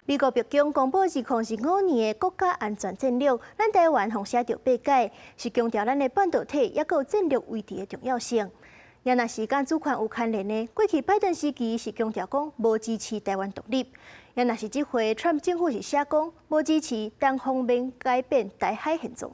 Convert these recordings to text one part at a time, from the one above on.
美國白宮公布2025年的國家安全戰略，咱台灣予寫著八擺，是強調咱的半導體抑閣有戰略位置的重要性。也若是佮主權有牽連的，過去拜登時期是強調講無支持台灣獨立，也若是這回川普政府是寫講無支持單方面改變台海現狀。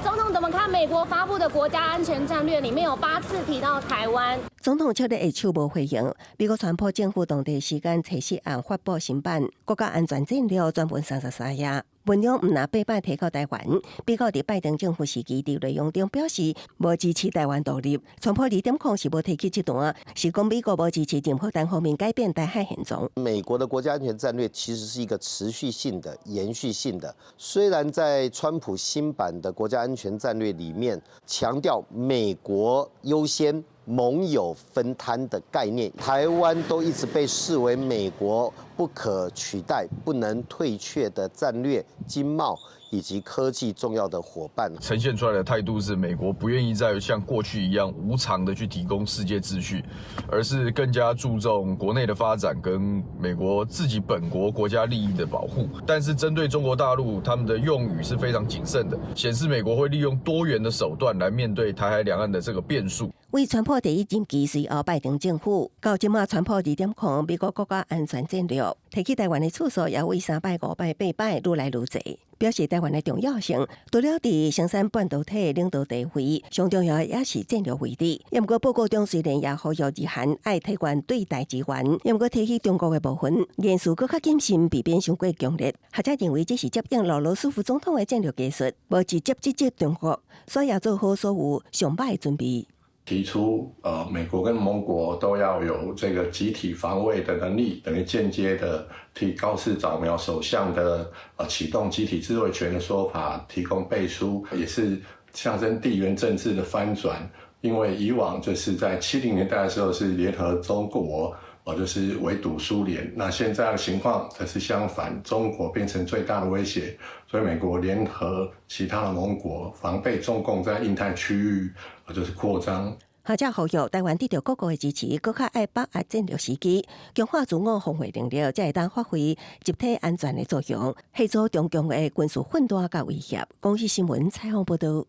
總統怎麼看美國發布的國家安全戰略？裡面有八次提到台灣。總統笑咧下手無回應。美國川普政府當地時間初四暗發布新版國家安全戰略全文33頁，文中毋但八擺提到台灣，比較佇拜登政府時期佇內容中表示無支持台灣獨立。川普2.0是無提起這段，是講美國無支持任何單方面改變台海現狀。美國的國家安全戰略其實是一個持續性的、延續性的。雖然在川普新版的國家安全戰略裡面強調美國優先、盟友分攤的概念，台灣都一直被視為美國不可取代、不能退卻的戰略、經貿以及科技重要的夥伴。呈現出來的態度是，美國不願意再像過去一樣無償的去提供世界秩序，而是更加注重國內的發展跟美國自己本國國家利益的保護。但是針對中國大陸，他們的用語是非常謹慎的，顯示美國會利用多元的手段來面對台海兩岸的這個變數。為川普第一任期隨後拜登政府，到這馬川普2.0美國國家安全戰略提起台灣的次數也為三擺、五擺、八擺愈來愈濟，表示台灣的重要性。除了佇生產半導體領導地位，上重要也是戰略位置。毋過報告中雖然也呼籲日韓愛提懸對台支援，毋過提起中國的部分，言辭閣較謹慎，避免傷過強烈。學者認為這是接應羅羅斯福總統的戰略技術，無直接指責中國，所以也做好所有上歹的準備。提出，美國跟盟國都要有這個集體防衛的能力，等於間接的替高市早苗首相的啟動集體自衛權的說法提供背書，也是象徵地緣政治的翻轉。因為以往就是在70年代的時候是聯合中國，就是圍堵蘇聯。那現在的情況則是相反，中國變成最大的威脅，所以美國聯合其他的盟國，防備中共在印太區域就是擴張。學者呼籲台灣得到各國的支持，閣較愛把握戰略時機，強化自我防衛能力，才會當發揮集體安全的作用，遏阻中共的軍事奮鬥佮威脅。公視新聞採訪報導。